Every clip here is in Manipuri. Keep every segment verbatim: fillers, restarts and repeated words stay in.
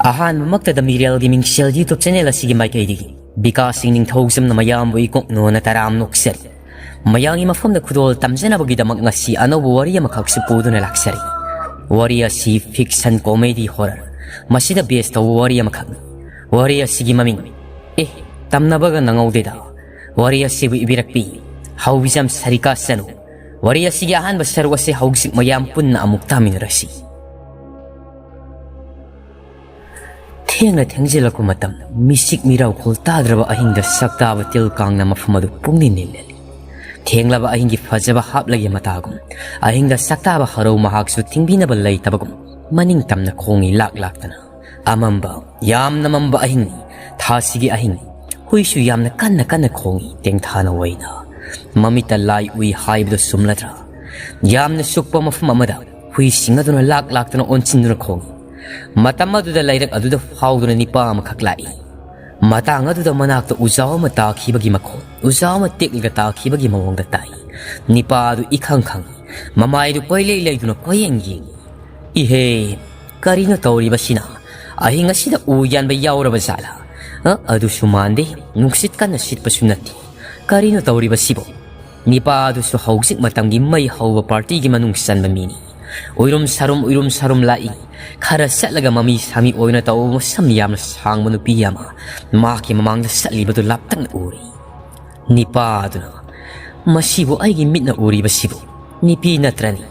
ꯑꯍꯥꯟꯕꯃꯛꯇꯗ ꯃꯤꯔꯦꯜꯒꯤ ꯃꯤꯡꯁꯦꯜ YouTube channel ꯑꯁꯤꯒꯤ ꯃꯥꯏꯀꯩꯗꯒꯤ ꯕꯤꯀꯥꯁ ꯁꯤꯡ ꯅꯤꯡꯊꯧꯖꯝꯅ ꯃꯌꯥꯝꯕꯨ ꯏꯀꯣꯛꯅꯣꯅ ꯇꯔꯥꯝ ꯅꯣꯛꯆꯔꯤ꯫ ꯃꯌꯥꯝꯒꯤ ꯃꯐꯝꯗ ꯈꯨꯗꯣꯜ ꯇꯝꯖꯅꯕꯒꯤꯗꯃꯛ ꯉꯁꯤ ꯑꯅꯧꯕ ꯋꯥꯔꯤ ꯑꯃꯈꯛꯁꯨ ꯄꯨꯗꯨꯅ ꯂꯥꯛꯆꯔꯤ꯫ ꯋꯥꯔꯤ ꯑꯁꯤ fiction comedy horror, ꯃꯁꯤꯗ base ꯇꯧꯕ ꯋꯥꯔꯤ ꯑꯃꯈꯛꯅꯤ꯫ ꯋꯥꯔꯤ ꯑꯁꯤꯒꯤ ꯃꯃꯤꯡ, ꯑꯦ, ꯇꯝꯅꯕꯒ ꯅꯪꯍꯧꯗꯦꯗ꯫ ꯋꯥꯔꯤ ꯑꯁꯤꯕꯨ ꯏꯕꯤꯔꯛꯄꯤ ꯍꯧꯕꯤꯖꯝ ꯁꯔꯤꯀꯥ ꯆꯅꯨ꯫ ꯋꯥꯔꯤ ꯑꯁꯤꯒꯤ ꯑꯍꯥꯟꯕ ꯁꯔꯨꯛ ꯑꯁꯤ ꯍꯧꯖꯤꯛ ꯃꯌꯥꯝ ꯄꯨꯟꯅ ꯑꯃꯨꯛ ꯇꯥꯃꯤꯟꯅꯔꯁꯤ꯫ ꯊꯦꯡꯅ ꯊꯦꯡꯖꯤꯜꯂꯛꯄ ꯃꯇꯝ, ꯃꯤꯁꯤꯛ ꯃꯤꯔꯥꯎꯈꯣꯜ ꯇꯥꯗ꯭ꯔꯕ ꯑꯍꯤꯡꯗ ꯁꯛꯇꯥꯕ ꯇꯤꯜ ꯀꯥꯡꯅ ꯃꯐꯝ ꯑꯗꯨ ꯄꯨꯡꯅꯤꯜ ꯅꯤꯜꯍꯜꯂꯤ꯫ ꯊꯦꯡꯂꯕ ꯑꯍꯤꯡꯒꯤ ꯐꯖꯕ ꯍꯥꯞꯂꯒꯦ ꯃꯇꯥꯒꯨꯝ, ꯑꯍꯤꯡꯗ ꯁꯛꯇꯥꯕ ꯍꯔꯧ ꯃꯍꯥꯛꯁꯨ ꯊꯤꯡꯕꯤꯅꯕ ꯂꯩꯇꯕꯒꯨꯝ ꯃꯅꯤꯡ ꯇꯝꯅ ꯈꯣꯡꯏ ꯂꯥꯛ ꯂꯥꯛꯇꯅ꯫ ꯑꯃꯝꯕ, ꯌꯥꯝꯅ ꯃꯝꯕ ꯑꯍꯤꯡꯅꯤ, ꯊꯥꯁꯤꯒꯤ ꯑꯍꯤꯡꯅꯤ꯫ ꯍꯨꯏꯁꯨ ꯌꯥꯝꯅ ꯀꯟꯅ ꯀꯟꯅ ꯈꯣꯡꯏ, ꯇꯦꯡꯊꯥꯅ ꯑꯣꯏꯅ꯫ ꯃꯃꯤꯠꯇ ꯂꯥꯏ ꯎꯏ ꯍꯥꯏꯕꯗꯨ ꯆꯨꯝꯂꯗ꯭ꯔꯥ? ꯌꯥꯝꯅ ꯁꯨꯛꯄ ꯃꯐꯝ ꯑꯃꯗ ꯍꯨꯏꯁꯤꯡ ꯑꯗꯨꯅ ꯂꯥꯛ ꯂꯥꯛꯇꯅ ꯑꯣꯟꯁꯤꯟꯗꯨꯅ ꯈꯣꯡꯏ꯫ ꯃꯇꯝ ꯑꯗꯨꯗ ꯂꯩꯔꯛ ꯑꯗꯨꯗ ꯐꯥꯎꯗꯨꯅ ꯅꯤꯄꯥ ꯑꯃꯈꯛ ꯂꯥꯛꯏ꯫ ꯃꯇꯥꯡ ꯑꯗꯨꯗ ꯃꯅꯥꯛꯇ ꯎꯖꯥꯎ ꯑꯃ ꯇꯥꯈꯤꯕꯒꯤ ꯃꯈꯣꯜ, ꯎꯖꯥꯎ ꯑꯃ ꯇꯦꯛꯂꯒ ꯇꯥꯈꯤꯕꯒꯤ ꯃꯑꯣꯡꯗ ꯇꯥꯏ꯫ ꯅꯤꯄꯥ ꯑꯗꯨ ꯏꯈꯪ ꯈꯪꯏ, ꯃꯃꯥꯏꯗꯨ ꯀꯣꯏꯂꯩ ꯂꯩꯗꯨꯅ ꯀꯣꯏꯌꯦꯡ ꯌꯦꯡꯏ꯫ ꯏꯍꯦ, ꯀꯔꯤꯅꯣ ꯇꯧꯔꯤꯕꯁꯤꯅ? ꯑꯍꯤꯡ ꯑꯁꯤꯗ ꯎ ꯌꯥꯟꯕ ꯌꯥꯎꯔꯕ ꯖꯥꯠꯂꯥ? ꯑ, ꯑꯗꯨꯁꯨ ꯃꯥꯟꯗꯦ, ꯅꯨꯡꯁꯤꯠ ꯀꯟꯅ ꯁꯤꯠꯄꯁꯨ ꯅꯠꯇꯦ꯫ ꯀꯔꯤꯅꯣ ꯇꯧꯔꯤꯕꯁꯤꯕꯨ? ꯅꯤꯄꯥ ꯑꯗꯨꯁꯨ ꯍꯧꯖꯤꯛ ꯃꯇꯝꯒꯤ ꯃꯩ ꯍꯧꯕ partyꯒꯤ ꯃꯅꯨꯡ ꯆꯟꯕ ꯃꯤꯅꯤ꯫ ꯎꯏꯔꯨꯝ ꯁꯥꯔꯨꯝ, ꯎꯏꯔꯨꯝ ꯁꯥꯔꯨꯝ ꯂꯥꯛꯏ꯫ ꯈꯔ ꯆꯠꯂꯒ ꯃꯃꯤ ꯁꯥꯃꯤ ꯑꯣꯏꯅ ꯇꯧꯕ ꯃꯁꯝ ꯌꯥꯝꯅ ꯁꯥꯡꯕ ꯅꯨꯄꯤ ꯑꯃ ꯃꯍꯥꯛꯀꯤ ꯃꯃꯥꯡꯗ ꯆꯠꯂꯤꯕꯗꯨ ꯂꯥꯞꯇꯛꯅ ꯎꯔꯤ꯫ ꯅꯤꯄꯥ ꯑꯗꯨꯅ, "ꯃꯁꯤꯕꯨ ꯑꯩꯒꯤ ꯃꯤꯠꯅ ꯎꯔꯤꯕꯁꯤꯕꯨ ꯅꯤꯄꯤ ꯅꯠꯇ꯭ꯔꯅꯤ?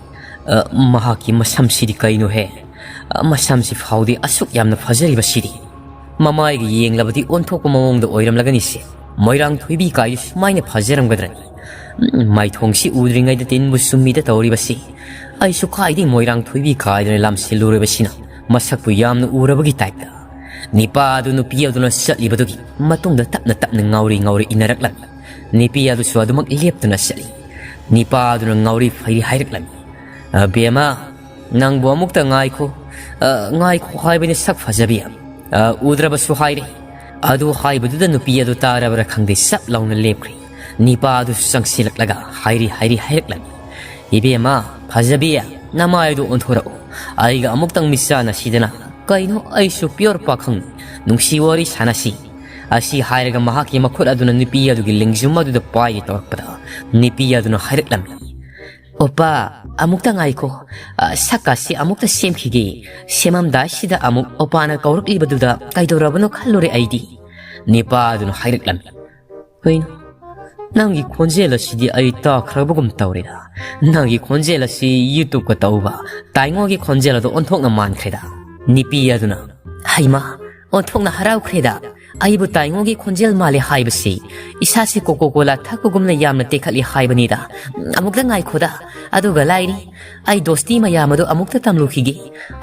ꯑ, ꯃꯍꯥꯛꯀꯤ ꯃꯁꯝꯁꯤꯗꯤ ꯀꯩꯅꯣꯍꯦ? ꯑ, ꯃꯁꯝꯁꯤ ꯐꯥꯎꯗꯤ ꯑꯁꯨꯛ ꯌꯥꯝꯅ ꯐꯖꯔꯤꯕꯁꯤꯗꯤ? ꯃꯃꯥꯏꯒ ꯌꯦꯡꯂꯕꯗꯤ ꯑꯣꯟꯊꯣꯛꯄ ꯃꯑꯣꯡꯗ ꯑꯣꯏꯔꯝꯂꯒꯅꯤꯁꯦ꯫ ꯃꯣꯏꯔꯥꯡ ꯊꯣꯏꯕꯤ ꯀꯥꯏꯗꯨ ꯁꯨꯃꯥꯏꯅ ꯐꯖꯔꯝꯒꯗ꯭ꯔꯅꯤ? ꯎꯝ, ꯃꯥꯏꯊꯣꯡꯁꯤ ꯎꯗ꯭ꯔꯤꯉꯩꯗ ꯇꯤꯟꯕꯨ ꯆꯨꯝꯃꯤꯗ ꯇꯧꯔꯤꯕꯁꯤ꯫ ꯑꯩꯁꯨ ꯀꯥꯏꯗꯩ ꯃꯣꯏꯔꯥꯡ ꯊꯣꯏꯕꯤ ꯀꯥꯏꯗꯨꯅ ꯂꯥꯝꯁꯤꯜꯂꯨꯔꯕꯁꯤꯅ ꯃꯁꯛꯄꯨ ꯌꯥꯝꯅ ꯎꯔꯕꯒꯤ typeꯇ?" ꯅꯤꯄꯥ ꯑꯗꯨ ꯅꯨꯄꯤ ꯑꯗꯨꯅ ꯆꯠꯂꯤꯕꯗꯨꯒꯤ ꯃꯇꯨꯡꯗ ꯇꯞꯅ ꯇꯞꯅ ꯉꯥꯎꯔꯤ ꯉꯥꯎꯔꯤ ꯏꯟꯅꯔꯛꯂꯝꯃꯤ꯫ ꯅꯤꯄꯤ ꯑꯗꯨꯁꯨ ꯑꯗꯨꯃꯛ ꯂꯦꯞꯇꯅ ꯆꯠꯂꯤ꯫ ꯅꯤꯄꯥ ꯑꯗꯨꯅ ꯉꯥꯎꯔꯤ ꯐꯩꯔꯤ ꯍꯥꯏꯔꯛꯂꯝꯃꯤ꯫ "ꯑ, ꯕꯦꯝꯃ, ꯅꯪꯕꯨ ꯑꯃꯨꯛꯇ ꯉꯥꯏꯈꯣ꯫ ꯑ, ꯉꯥꯏꯈꯣ ꯍꯥꯏꯕꯅꯤ ꯁꯛ ꯐꯖꯕꯤ꯫ ꯑ, ꯎꯗ꯭ꯔꯕꯁꯨ ꯍꯥꯏꯔꯦ꯫" ꯑꯗꯨ ꯍꯥꯏꯕꯗꯨꯗ ꯅꯨꯄꯤ ꯑꯗꯨ ꯇꯥꯔꯕ꯭ꯔꯥ ꯈꯪꯗꯦ, ꯆꯞ ꯂꯥꯎꯅ ꯂꯦꯞꯈ꯭ꯔꯦ꯫ ꯅꯤꯄꯥ ꯑꯗꯨꯁꯨ ꯆꯪꯁꯤꯜꯂꯛꯂꯒ ꯍꯥꯏꯔꯤ ꯍꯥꯏꯔꯤ ꯍꯥꯏꯔꯛꯂꯝꯃꯤ꯫ "ꯏꯕꯦꯝꯃ, ꯐꯖꯕꯤ, ꯅꯃꯥꯏꯗꯨ ꯑꯣꯟꯊꯣꯔꯛꯎ꯫ ꯑꯩꯒ ꯑꯃꯨꯛꯇꯪ ꯃꯤꯠꯆꯥꯟꯅꯁꯤꯗꯅ꯫ "ꯀꯩꯅꯣ, ꯑꯩꯁꯨ pure ꯄꯥꯈꯪ, ꯅꯨꯡꯁꯤ ꯋꯥꯔꯤ ꯁꯥꯟꯅꯁꯤ" ꯑꯁꯤ ꯍꯥꯏꯔꯒ ꯃꯍꯥꯛꯀꯤ ꯃꯈꯨꯠ ꯑꯗꯨꯅ ꯅꯨꯄꯤ ꯑꯗꯨꯒꯤ ꯂꯦꯡꯖꯨꯝ ꯑꯗꯨꯗ ꯄꯥꯏꯒꯦ ꯇꯧꯔꯛꯄꯗ, ꯅꯨꯄꯤ ꯑꯗꯨꯅ ꯍꯥꯏꯔꯛꯂꯝꯃꯤ, "ꯑꯣꯄꯥ, ꯑꯃꯨꯛꯇ ꯉꯥꯏꯈꯣ, ꯑ, ꯁꯛꯀꯥꯁꯤ ꯑꯃꯨꯛꯇ ꯁꯦꯝꯈꯤꯒꯦ꯫ ꯁꯦꯝꯃꯝꯗꯥꯏꯁꯤꯗ ꯑꯃꯨꯛ ꯑꯣꯄꯥꯅ ꯀꯧꯔꯛꯂꯤꯕꯗꯨꯗ ꯀꯩꯗꯧꯔꯕꯅꯣ ꯈꯜꯂꯨꯔꯦ ꯑꯩꯗꯤ"꯫ ꯅꯨꯄꯥ ꯑꯗꯨꯅ ꯍꯥꯏꯔꯛꯂꯝꯃꯤ, "ꯀꯩꯅꯣ, ꯅꯪꯒꯤ ꯈꯣꯟꯖꯦꯜ ꯑꯁꯤꯗꯤ ꯑꯩ ꯇꯥꯈ꯭ꯔꯕꯒꯨꯝ ꯇꯧꯔꯦꯗ꯫ ꯅꯪꯒꯤ ꯈꯣꯟꯖꯦꯜ ꯑꯁꯤ YouTubeꯀ ꯇꯧꯕ ꯇꯥꯏꯉꯣꯒꯤ ꯈꯣꯟꯖꯦꯜ ꯑꯗꯣ ꯑꯣꯟꯊꯣꯛꯅ ꯃꯥꯟꯈ꯭ꯔꯦꯗ"꯫ ꯅꯨꯄꯤ ꯑꯗꯨꯅ, "ꯍꯩꯃꯥ, ꯑꯣꯟꯊꯣꯛꯅ ꯍꯔꯥꯎꯈ꯭ꯔꯦꯗ꯫ ꯑꯩꯕꯨ ꯇꯥꯏꯉꯣꯒꯤ ꯈꯣꯟꯖꯦꯜ ꯃꯥꯜꯂꯦ ꯍꯥꯏꯕꯁꯤ ꯏꯁꯥꯁꯦ Coca-Cola ꯊꯛꯄꯒꯨꯝꯅ ꯌꯥꯝꯅ ꯇꯦꯛꯈꯠꯂꯤ ꯍꯥꯏꯕꯅꯤꯗ꯫ ꯑꯃꯨꯛꯇ ꯉꯥꯏꯈꯣꯗ꯫ ꯑꯗꯨꯒ ꯂꯥꯏꯔꯤ, ꯑꯩ ꯗꯣꯁꯇꯤ ꯃꯌꯥꯝ ꯑꯗꯨ ꯑꯃꯨꯛꯇ ꯇꯝꯂꯨꯈꯤꯒꯦ"꯫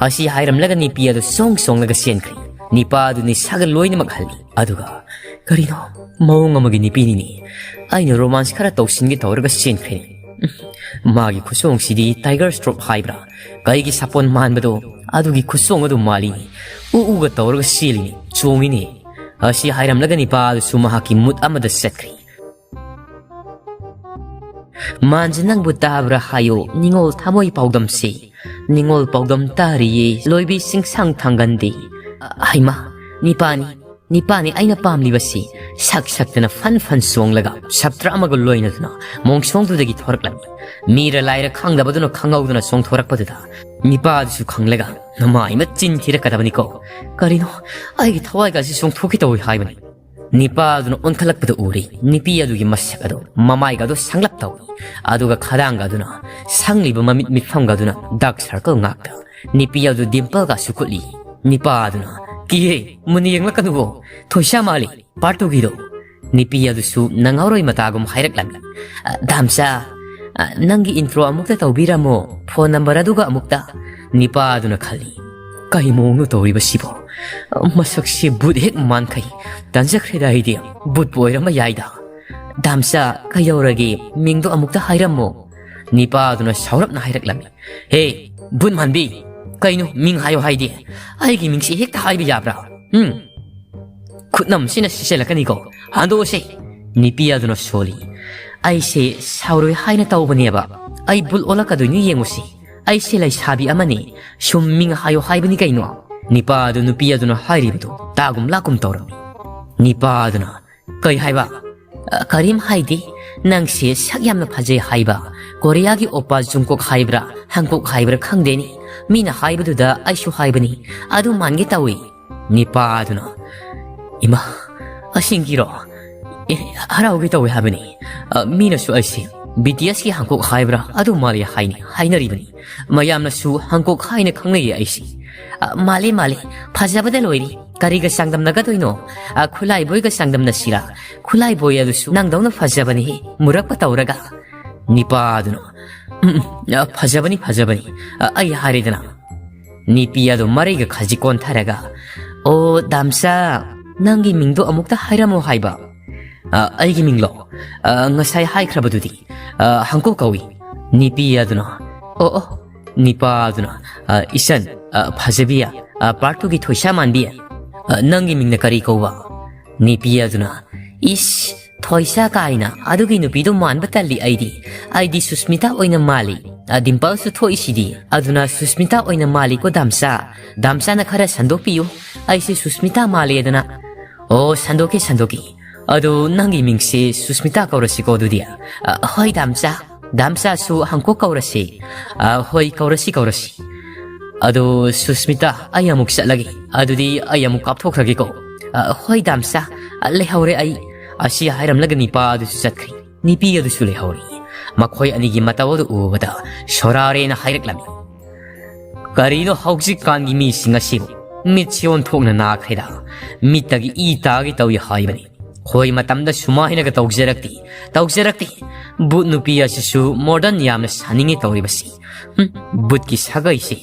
ꯑꯁꯤ ꯍꯥꯏꯔꯝꯂꯒ ꯅꯨꯄꯤ ꯑꯗꯨ ꯁꯣꯡ ꯁꯣꯡꯂꯒ ꯆꯦꯟꯈ꯭ꯔꯦ꯫ ꯅꯨꯄꯥ ꯑꯗꯨ ꯅꯤꯁꯥꯒ ꯂꯣꯏꯅꯃꯛ ꯍꯜꯂꯤ꯫ ꯑꯗꯨꯒ, "ꯀꯔꯤꯅꯣ? ꯃꯑꯣꯡ ꯑꯃꯒꯤ ꯅꯨꯄꯤꯅꯤꯅꯦ꯫ ꯑꯩꯅ romance ꯈꯔ ꯇꯧꯁꯤꯟꯒꯦ ꯇꯧꯔꯒ ꯆꯦꯟꯈ꯭ꯔꯦꯅꯦ꯫ ꯃꯥꯒꯤ ꯈꯨꯆꯣꯡꯁꯤꯗꯤ tiger shroff ꯍꯥꯏꯕ꯭ꯔꯥ? ꯀꯩꯒꯤ ꯁꯥꯄꯣꯟ ꯃꯥꯟꯕꯗꯣ, ꯑꯗꯨꯒꯤ ꯈꯨꯆꯣꯡ ꯑꯗꯨ ꯃꯥꯜꯂꯤꯅꯦ꯫ ꯎ ꯎꯒ ꯇꯧꯔꯒ ꯆꯦꯜꯂꯤꯅꯦ, ꯆꯣꯡꯉꯤꯅꯦ"꯫ ꯑꯁꯤ ꯍꯥꯏꯔꯝꯂꯒ ꯅꯨꯄꯥ ꯑꯗꯨꯁꯨ ꯃꯍꯥꯛꯀꯤ mood ꯑꯃꯗ ꯆꯠꯈ꯭ꯔꯦ꯫ "ꯃꯥꯟꯁꯦ ꯅꯪꯕꯨ ꯇꯥꯕ꯭ꯔꯥ ꯍꯥꯏꯌꯣ, ꯅꯤꯉꯣꯜ ꯊꯃꯣꯏ ꯄꯥꯎꯗꯝꯁꯦ꯫ ꯅꯤꯉꯣꯜ ꯄꯥꯎꯗꯝ ꯇꯥꯔꯤꯌꯦ, ꯂꯣꯏꯕꯤ ꯆꯤꯡꯁꯥꯡ ꯊꯥꯡꯒꯟꯗꯤ"꯫ ꯑ, ꯍꯩꯃꯥ, ꯅꯤꯄꯥꯅꯤ, ꯅꯤꯄꯥꯅꯤ ꯑꯩꯅ ꯄꯥꯝꯂꯤꯕꯁꯤ꯫ ꯁꯛ ꯁꯛꯇꯅ ꯐꯟ ꯐꯟ ꯆꯣꯡꯂꯒ ꯁꯥꯇ꯭ꯔ ꯑꯃꯒ ꯂꯣꯏꯅꯗꯨꯅ ꯃꯣꯡꯁꯣꯡꯗꯨꯗꯒꯤ ꯊꯣꯔꯛꯂꯝꯃꯤ꯫ ꯃꯤꯔ ꯂꯥꯏꯔ ꯈꯪꯗꯕꯗꯨꯅ ꯈꯪꯍꯧꯗꯅ ꯆꯣꯡꯊꯣꯔꯛꯄꯗꯨꯗ ꯅꯤꯄꯥꯗꯨꯁꯨ ꯈꯪꯂꯒ ꯅꯃꯥꯏ ꯑꯃ ꯆꯤꯟ ꯊꯤꯔꯛꯀꯗꯕꯅꯤꯀꯣ꯫ "ꯀꯔꯤꯅꯣ, ꯑꯩꯒꯤ ꯊꯋꯥꯏꯒꯁꯤ ꯆꯣꯡꯊꯣꯛꯀꯦ ꯇꯧꯏ ꯍꯥꯏꯕꯅꯤ"꯫ ꯅꯤꯄꯥ ꯑꯗꯨꯅ ꯑꯣꯟꯈꯠꯂꯛꯄꯗ ꯎꯔꯤ ꯅꯨꯄꯤ ꯑꯗꯨꯒꯤ ꯃꯁꯛ ꯑꯗꯣ, ꯃꯃꯥꯏꯒ ꯑꯗꯣ ꯁꯪꯂꯞ ꯇꯧꯏ, ꯑꯗꯨꯒ ꯈꯗꯥꯡꯒ ꯑꯗꯨꯅ ꯁꯪꯂꯤꯕ ꯃꯃꯤꯠ ꯃꯤꯠꯐꯝꯒ ꯑꯗꯨꯅ dark circle ꯉꯥꯛꯇ꯫ ꯅꯨꯄꯤ ꯑꯗꯨ dimpleꯒꯁꯨ ꯀꯨꯠꯂꯤ꯫ ꯅꯤꯄꯥ ꯑꯗꯨꯅ, "ꯀꯤꯍꯦ, ꯃꯨꯟꯅ ꯌꯦꯡꯂꯛꯀꯅꯨꯋꯣ, ꯊꯣꯏꯁꯥ ꯃꯥꯜꯂꯤ, part twoꯒꯤꯗꯣ"꯫ ꯅꯨꯄꯤ ꯑꯗꯨꯁꯨ ꯅꯪꯍꯧꯔꯣꯏ ꯃꯇꯥꯒꯨꯝ ꯍꯥꯏꯔꯛꯂꯝꯃꯤ, "ꯑ, ꯗꯥꯝꯆꯥ, ꯑ, ꯅꯪꯒꯤ intro ꯑꯃꯨꯛꯇ ꯇꯧꯕꯤꯔꯝꯃꯣ, phone number ꯑꯗꯨꯒ ꯑꯃꯨꯛꯇ"꯫ ꯅꯤꯄꯥ ꯑꯗꯨꯅ ꯈꯜꯂꯤ, "ꯀꯩ ꯃꯑꯣꯡꯅꯣ ꯇꯧꯔꯤꯕꯁꯤꯕꯣ? ꯃꯁꯛꯁꯤ ꯚꯨꯠ ꯍꯦꯛ ꯃꯥꯟꯈꯩ꯫ ꯇꯟꯖꯈ꯭ꯔꯦꯗ ꯑꯩꯗꯤ, ꯚꯨꯠꯄꯨ ꯑꯣꯏꯔꯝꯕ ꯌꯥꯏꯗ"꯫ "ꯗꯥꯝꯆꯥ, ꯀꯩꯗꯧꯔꯒꯦ? ꯃꯤꯡꯗꯣ ꯑꯃꯨꯛꯇ ꯍꯥꯏꯔꯝꯃꯣ"꯫ ꯅꯤꯄꯥ ꯑꯗꯨꯅ ꯁꯥꯎꯔꯞꯅ ꯍꯥꯏꯔꯛꯂꯝꯃꯤ, "ꯍꯦ, ꯚꯨꯠ ꯃꯥꯟꯕꯤ, ꯀꯩꯅꯣ ꯃꯤꯡ ꯍꯥꯏꯌꯣ ꯍꯥꯏꯗꯤ? ꯑꯩꯒꯤ ꯃꯤꯡꯁꯤ ꯍꯦꯛꯇ ꯍꯥꯏꯕ ꯌꯥꯕ꯭ꯔꯥ? ꯎꯝ? ꯈꯨꯠꯅꯝꯁꯤꯅ ꯁꯤꯆꯜꯂꯛꯀꯅꯤꯀꯣ꯫ ꯍꯟꯗꯣꯛꯑꯁꯦ"꯫ ꯅꯨꯄꯤ ꯑꯗꯨꯅ ꯁꯣꯜꯂꯤ, "ꯑꯩꯁꯦ ꯁꯥꯎꯔꯣꯏ ꯍꯥꯏꯅ ꯇꯧꯕꯅꯦꯕ꯫ ꯑꯩ ꯚꯨꯠ ꯑꯣꯜꯂꯛꯀꯗꯣꯏꯅꯤ, ꯌꯦꯡꯉꯨꯁꯤ꯫ ꯑꯩꯁꯦ ꯂꯩꯁꯥꯕꯤ ꯑꯃꯅꯤ, ꯁꯨꯝ ꯃꯤꯡ ꯍꯥꯏꯌꯣ ꯍꯥꯏꯕꯅꯤ ꯀꯩꯅꯣ"꯫ ꯅꯤꯄꯥ ꯑꯗꯨ ꯅꯨꯄꯤ ꯑꯗꯨꯅ ꯍꯥꯏꯔꯤꯕꯗꯨ ꯇꯥꯒꯨꯝ ꯂꯥꯛꯀꯨꯝ ꯇꯧꯔꯝꯃꯤ꯫ ꯅꯤꯄꯥ ꯑꯗꯨꯅ, "ꯀꯩ ꯍꯥꯏꯕ?" "ꯑ, ꯀꯔꯤꯝ ꯍꯥꯏꯗꯦ꯫ ꯅꯪꯁꯦ ꯁꯛ ꯌꯥꯝꯅ ꯐꯖꯩ ꯍꯥꯏꯕ꯫ ꯀꯣꯔꯤꯌꯥꯒꯤ ꯑꯣꯄꯥ ꯖꯨꯡꯀꯣꯛ ꯍꯥꯏꯕ꯭ꯔꯥ, ꯍꯪꯀꯣꯛ ꯍꯥꯏꯕ꯭ꯔꯥ ꯈꯪꯗꯦꯅꯦ꯫ ꯃꯤꯅ ꯍꯥꯏꯕꯗꯨꯗ ꯑꯩꯁꯨ ꯍꯥꯏꯕꯅꯤ꯫ ꯑꯗꯨ ꯃꯥꯟꯒꯦ ꯇꯧꯏ꯫" ꯅꯤꯄꯥ ꯑꯗꯨꯅ, "ꯏꯃꯥ, ꯑꯁꯦꯡꯒꯤꯔꯣ? ꯑꯦ, ꯍꯔꯥꯎꯒꯦ ꯇꯧꯋꯦ ꯍꯥꯏꯕꯅꯤ꯫ ꯑ, ꯃꯤꯅꯁꯨ ꯑꯩꯁꯦ ꯕꯤ ꯇꯤ ꯑꯦꯁꯀꯤ ꯍꯪꯀꯣꯛ ꯍꯥꯏꯕ꯭ꯔꯥ ꯑꯗꯨ ꯃꯥꯜꯂꯤ ꯍꯥꯏꯅꯤ, ꯍꯥꯏꯅꯔꯤꯕꯅꯤ꯫ ꯃꯌꯥꯝꯅꯁꯨ ꯍꯪꯀꯣꯛ ꯍꯥꯏꯅ ꯈꯪꯅꯩꯌꯦ ꯑꯩꯁꯦ꯫ ꯑ, ꯃꯥꯜꯂꯤ, ꯃꯥꯜꯂꯤ꯫ ꯐꯖꯕꯗ ꯂꯣꯏꯔꯤ꯫ ꯀꯔꯤꯒ ꯆꯥꯡꯗꯝꯅꯒꯗꯣꯏꯅꯣ? ꯑ, ꯈꯨꯠꯂꯥꯏꯕꯣꯏꯒ ꯆꯥꯡꯗꯝꯅꯁꯤꯔꯥ? ꯈꯨꯠꯂꯥꯏꯕꯣꯏ ꯑꯗꯨꯁꯨ ꯅꯪꯗꯧꯅ ꯐꯖꯕꯅꯤ, ꯃꯨꯔꯛꯄ ꯇꯧꯔꯒ꯫" ꯅꯤꯄꯥ ꯑꯗꯨꯅ, "ꯎꯝ, ꯎꯝ, ꯑ, ꯐꯖꯕꯅꯤ, ꯐꯖꯕꯅꯤ꯫ ꯑ, ꯑꯩ ꯍꯥꯏꯔꯦꯗꯅ꯫" ꯅꯤꯄꯤ ꯑꯗꯨ ꯃꯔꯩꯒ ꯈꯖꯤꯛ ꯀꯣꯟꯊꯔꯒ, "ꯑꯣ, ꯗꯥꯝꯆꯥ, ꯅꯪꯒꯤ ꯃꯤꯡꯗꯣ ꯑꯃꯨꯛꯇ ꯍꯥꯏꯔꯝꯃꯣ ꯍꯥꯏꯕ꯫" "ꯑ, ꯑꯩꯒꯤ ꯃꯤꯡꯂꯣ? ꯑ, ꯉꯁꯥꯏ ꯍꯥꯏꯈ꯭ꯔꯕꯗꯨꯗꯤ, ꯑ, ꯍꯪꯀꯨ ꯀꯧꯏ꯫" ꯅꯤꯄꯤ ꯑꯗꯨꯅ, "ꯑꯣ, ꯑꯣ꯫" ꯅꯤꯄꯥ ꯑꯗꯨꯅ, "ꯑ, ꯏꯆꯟ, ꯑ, ꯐꯖꯕꯤ, ꯑ, ꯄꯥꯔꯠ ꯇꯨꯒꯤ ꯊꯣꯏꯁꯥ ꯃꯥꯟꯕꯤ, ꯑ, ꯅꯪꯒꯤ ꯃꯤꯡꯅ ꯀꯔꯤ ꯀꯧꯕ?" ꯅꯤꯄꯤ ꯑꯗꯨꯅ, "ꯏꯁ, ꯊꯣꯏꯁꯥ ꯀꯥꯏꯅ, ꯑꯗꯨꯒꯤ ꯅꯨꯄꯤꯗꯣ ꯃꯥꯟꯕ ꯇꯜꯂꯤ ꯑꯩꯗꯤ꯫ ꯑꯩꯗꯤ ꯁꯨꯁꯃꯤꯇꯥ ꯑꯣꯏꯅ ꯃꯥꯜꯂꯤ꯫ ꯑ, ꯗꯤꯝꯄꯜꯁꯨ ꯊꯣꯛꯏꯁꯤꯗꯤ꯫ ꯑꯗꯨꯅ ꯁꯨꯁꯃꯤꯇꯥ ꯑꯣꯏꯅ ꯃꯥꯜꯂꯤꯀꯣ ꯗꯥꯝꯆꯥ꯫ ꯗꯥꯝꯆꯥꯅ ꯈꯔ ꯁꯟꯗꯣꯛꯄꯤꯌꯨ꯫ ꯑꯩꯁꯦ ꯁꯨꯁꯃꯤꯇꯥ ꯃꯥꯜꯂꯦꯗꯅ꯫" "ꯑꯣ, ꯁꯟꯗꯣꯛꯀꯦ, ꯁꯟꯗꯣꯛꯀꯦ꯫ ꯑꯗꯨ ꯅꯪꯒꯤ ꯃꯤꯡꯁꯦ ꯁꯨꯁꯃꯤꯇꯥ ꯀꯧꯔꯁꯤꯀꯣ ꯑꯗꯨꯗꯤ꯫" "ꯑ, ꯍꯣꯏ ꯗꯥꯝꯆꯥ꯫ ꯗꯥꯝꯆꯥꯁꯨ ꯍꯪꯀꯣꯛ ꯀꯧꯔꯁꯤ꯫" "ꯑ, ꯍꯣꯏ, ꯀꯧꯔꯁꯤ, ꯀꯧꯔꯁꯤ꯫ ꯑꯗꯣ ꯁꯨꯁꯃꯤꯇꯥ, ꯑꯩ ꯑꯃꯨꯛ ꯆꯠꯂꯒꯦ꯫ ꯑꯗꯨꯗꯤ ꯑꯩ ꯑꯃꯨꯛ ꯀꯥꯞꯊꯣꯛꯈ꯭ꯔꯒꯦꯀꯣ꯫" "ꯑ, ꯍꯣꯏ ꯗꯥꯝꯆꯥ, ꯑ, ꯂꯩꯍꯧꯔꯦ ꯑꯩ꯫" ꯑꯁꯤ ꯍꯥꯏꯔꯝꯂꯒ ꯅꯤꯄꯥ ꯑꯗꯨꯁꯨ ꯆꯠꯈ꯭ꯔꯦ꯫ ꯅꯤꯄꯤ ꯑꯗꯨꯁꯨ ꯂꯩꯍꯧꯔꯤ꯫ ꯃꯈꯣꯏ ꯑꯅꯤꯒꯤ ꯃꯇꯧ ꯑꯗꯨ ꯎꯕꯗ ꯁꯣꯔꯥꯔꯦꯅ ꯍꯥꯏꯔꯛꯂꯝꯃꯤ, "ꯀꯔꯤꯅꯣ ꯍꯧꯖꯤꯛꯀꯥꯟꯒꯤ ꯃꯤꯁꯤꯡ ꯑꯁꯤꯕꯨ? ꯃꯤꯠꯁꯤ ꯑꯣꯟꯊꯣꯛꯅ ꯅꯥꯈ꯭ꯔꯦꯗ꯫ ꯃꯤꯠꯇꯒꯤ ꯏ ꯇꯥꯒꯦ ꯇꯧꯏ ꯍꯥꯏꯕꯅꯤ꯫ ꯈꯣꯏ ꯃꯇꯝꯗ ꯁꯨꯃꯥꯏꯅꯒ ꯇꯧꯖꯔꯛꯇꯦ, ꯇꯧꯖꯔꯛꯇꯦ꯫ ꯕꯨꯠ ꯅꯨꯄꯤ ꯑꯁꯤꯁꯨ ꯃꯣꯗꯔꯟ ꯌꯥꯝꯅ ꯁꯥꯅꯤꯡꯉꯦ ꯇꯧꯔꯤꯕꯁꯤ꯫ ꯍꯨꯝ, ꯕꯨꯠꯀꯤ ꯁꯥꯒꯩꯁꯤ